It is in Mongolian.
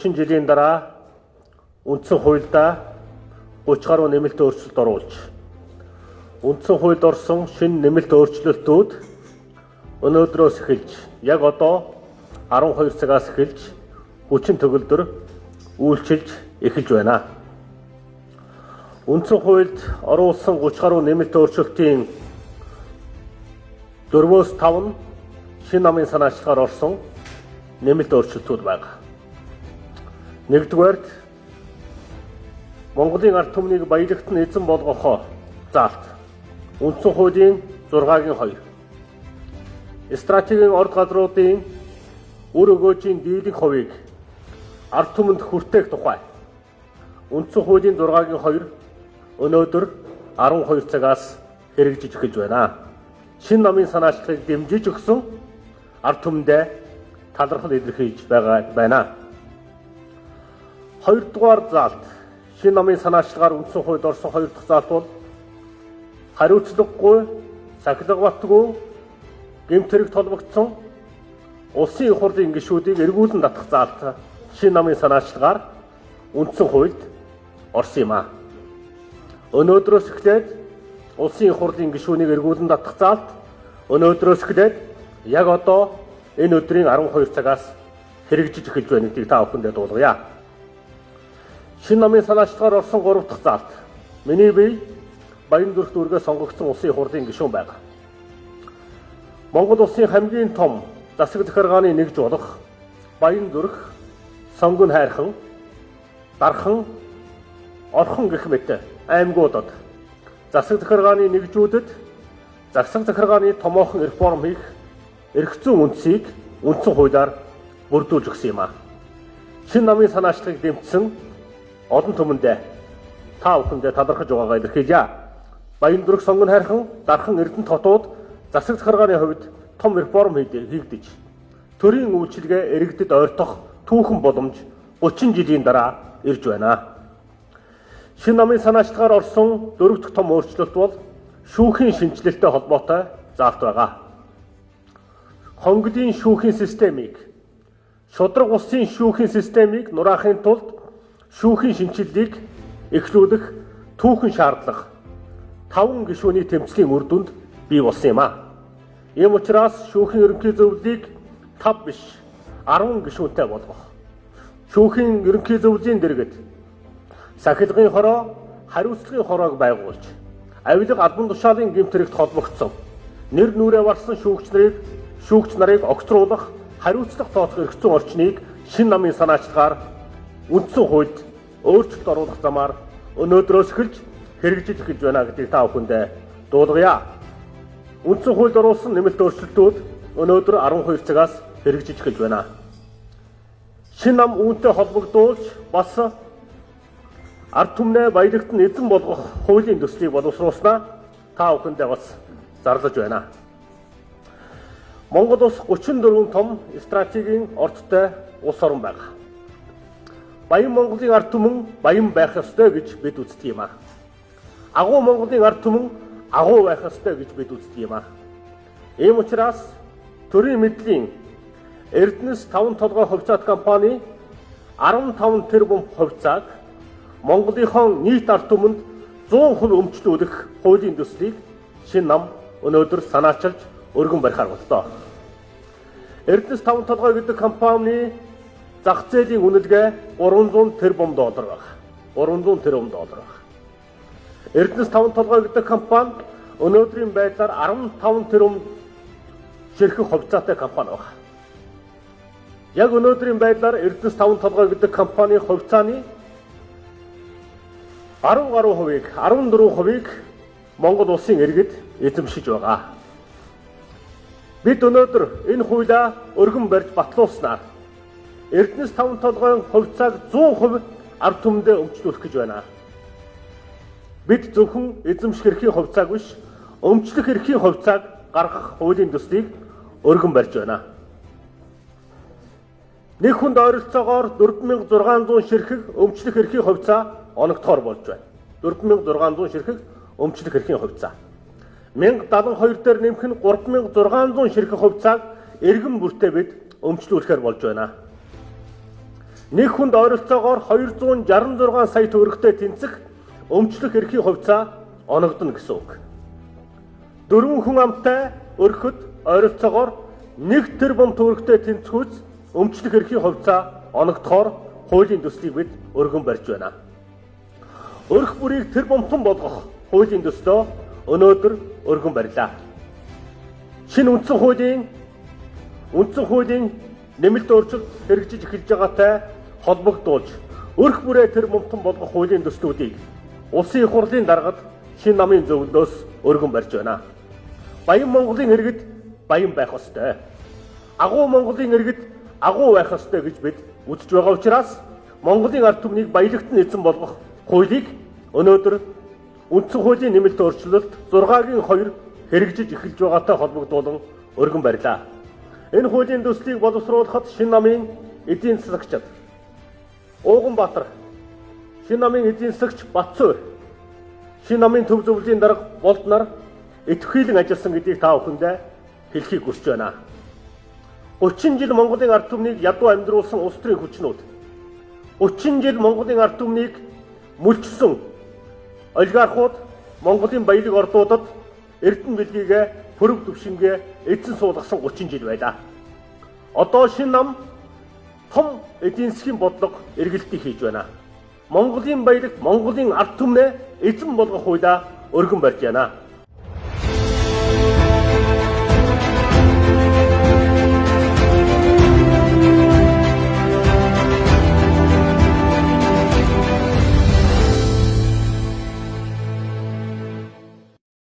30 жилийн дараа үндсэн хуульдаа 30 гаруй нэмэлт өөрчлөлт оруулж, үндсэн хуульд орсон шинэ нэмэлт өөрчлөлтүүд өнөөдрөөс эхэлж яг одоо 12 цагаас эхэлж хүчин төгөлдөр үйлчилж эхэлж байна. Үндсэн хуульд оруулсан 30 гаруй нэмэлт өөрчлөлтийн 4-өөс 5 нь шинэ намын санаачлагаар орсон нэмэлт өөрчлөлтүүд байна. Нэгдүгээрт Монголын ард түмнийг баялагт нь эзэн болгох заалт. Үндсэн хуулийн 6-гийн 2. Стратегийн орд газруудын үр өгөөжийн дийлэнх хувийг ард түмэнд хүртээх тухай. Үндсэн хуулийн 6-гийн 2 өнөөдөр 12 цагаас хэрэгжиж эхэлж байна. Шинэ намын санаачлагыг дэмжиж өгсөн ард түмэндээ талархал илэрхийлж байгаа байна. Хоёрдугаар заалт. Шинэ намын санаачлагаар үндсэн хуульд орсон хоёр дахь заалт бол хариуцлагагүй, сахилга батгүй, гэмт хэрэг толбогдсон улсын их хурлын гишүүдийг эргүүлэн татах заалт шинэ намын санаачлагаар үндсэн хуульд орсон юм аа. Өнөөдрөөс эхлээд улсын их хурлын гишүүнийг эргүүлэн татах заалт өнөөдрөөс эхлээд яг одоо энэ өдрийн 12 цагаас хэрэгжиж эхэлж байна гэдгийг та бүхэндээ дуулгая. Шинэ намын санаачлагаар орсон 3 дахь заалт. Миний бие Баян-Зүрх дүүргээс сонгогдсон улсын их хурлын гишүүн байгаа. Монгол улсын хамгийн том засаг захиргааны нэгж болох Баян-Зүрх, Сонгон хайрхан, Дархан, Орхон гэх мэт аймагуудад засаг захиргааны нэгжүүдэд засаг захиргааны томоохон реформ хийх эрх зүйн үндсийг үндсэн хуулиар бүрдүүлж өгсөн юм аа. Шинэ намын санаачлагыг дэмжсэн олон түмэндээ та бүхэндээ талархаж байгаагаа илэрхийлье. Баян-Зүрх, Сонгон хайрхан, Дархан, Эрдэнэт хотууд засаг захиргааны хувьд том реформ хийгдэж, төрийн үйлчилгээ иргэдэд ойртох түүхэн боломж 30 жилийн дараа ирж байна. Шинэ намын санаачлагаар орсон дөрөв дэх том өөрчлөлт бол шүүхийн шинэчлэлтэй холбоотой заалт байгаа. Хонголын шүүхийн системийг, шударга улсын шүүхийн системийг нураахын тулд шүүхийн шинэчлэлийг эхлүүлэх түүхэн шаардлага 5 гишүүний тэмцлийн үр дүнд бий болсон юм аа. Ийм учраас шүүхийн ерөнхий зөвлөлийг 5 биш 10 гишүүнтэй болгох. Шүүхийн ерөнхий зөвлөлийн дэргэд сахилгын хороо, хариуцлагын хороог байгуулж, авилга албан тушаалын гэмт хэрэгт холбогдсон нэр нүрээ варсан шүүгч нарыг огцруулах, хариуцлага тооцох эрх зүйн орчныг шинэ намын санаачлагаар үндсэн хуульд өөрчлөлт оруулах замаар өнөөдрөөс эхэлж хэрэгжиж эхэлж байна гэдгийг та бүхэндээ дуулгая. Үндсэн хуульд оруулсан нэмэлт өөрчлөлтүүд өнөөдөр 12 цагаас хэрэгжиж эхэлж байна. Шинэ нам үүнтэй холбогдуулж бас ард түмнээ баялагт нь эзэн болгох хуулийн төслийг боловсруулснаа та бүхэндээ бас зарлаж байна. Монгол улс 34 том стратегийн ордтой улс орон байгаа. Баян Монголын ард түмэн баян байх ёстой гэж бид үздэг юм аа. Агуу Монголын ард түмэн агуу байх ёстой гэж бид үздэг юм аа. Ийм учраас төрийн мэдлийн Эрдэнэс 5 толгой хувьцаат компани 15 тэрбум хувьцааг Монголынхон нийт ард түмэнд 100% өмчлүүлэх хуулийн төслийг шинэ нам өнөөдөр санаачилж өргөн барихаар боллоо. Эрдэнэс 5 толгой гэдэг компани зах зээлийн үнэлгээ 300 тэрбум доллар байна. 300 тэрбум доллар байна. Эрдэнэс 5 толгой гэдэг компани өнөөдрийн байдлаар 15 тэрбум ширхэг хувьцаатай компани байна. Яг өнөөдрийн байдлаар Эрдэнэс 5 толгой гэдэг компани хувьцааны 10 гаруй хувийг, 14%-ийг Монгол улсын иргэд эзэмшиж байгаа. Бид өнөөдөр энэ хуулиа өргөн барьж батлуулснаар Эрдэнэс 5 толгойн хувьцааг 100% ард түмэндээ өмчлүүлэх гэж байна. Бид зөвхөн эзэмших эрхийн хувьцааг биш, өмчлөх эрхийн хувьцааг гаргах хуулийн төслийг өргөн барьж байна. Нэг хүнд ойролцоогоор 4600 ширхэг өмчлөх эрхийн хувьцаа оногдохоор болж байна. 4600 ширхэг өмчлөх эрхийн хувьцаа. 1072 дээр нэмэх нь 3600 ширхэг хувьцааг эргэн бүртээ бид өмчлүүлэхээр болж байна. Нэг хүнд ойролцоогоор 266 сая төгрөгтэй тэнцэх өмчлөх эрхийн хувьцаа оногдоно гэсэн үг. Дөрвөн хүн амтай өрхөд ойролцоогоор 1 тэрбум төгрөгтэй тэнцвүүц өмчлөх эрхийн хувьцаа оногдохоор хуулийн төслийг бид өргөн барьж байна. Өрх бүрийг тэрбумтан болгох хуулийн төслөө өнөөдөр өргөн барьлаа. Шинэ үндсэн хуулийн нэмэлт өөрчлөлт хэрэгжиж эхэлж байгаатай холбогдуулж өрх бүрээ тэрбумтан болгох хуулийн төслүүдийг Улсын их хурлын даргад шинэ намын зөвлөлөөс өргөн барьж байна. Баян Монголын иргэд баян байх ёстой. Агуу Монголын иргэд агуу байх ёстой гэж бид үзэж байгаа учраас Монголын ард түмнийг баялагтан эзэн болгох хуулийг өнөөдөр үндсэн хуулийн нэмэлт өөрчлөлт 6-гийн 2 хэрэгжиж эхэлж байгаатай холбогдуулан өргөн барьлаа. Энэ хуулийн төслийг боловсруулахад шинэ намын эдийн засагчид Ууганбаатар, шинэ намын эдийн засагч Батцуур, шинэ намын төв зөвлөлийн дарга Болд нар идэвхийлэн ажилласан гэдгийг та бүхэндээ хэлхийг хүсэж байна. 30 жил Монголын ард түмнийг ядуу амьдруулсан улс төрийн хүчнүүд, 30 жил Монголын ард түмнийг мөлчсөн олигархууд Монголын баялаг ордуудад эрдэнэ бэлгийгээ пүрэв түвшингээ эзэн суулгасан 30 жил байлаа. Одоо шинэ нам том эдийн засгийн бодлого эргэлтийг хийж байна. Монголын баялагт Монголын ард түмнээ эзэн болгох хуулиа өргөн барьж байна.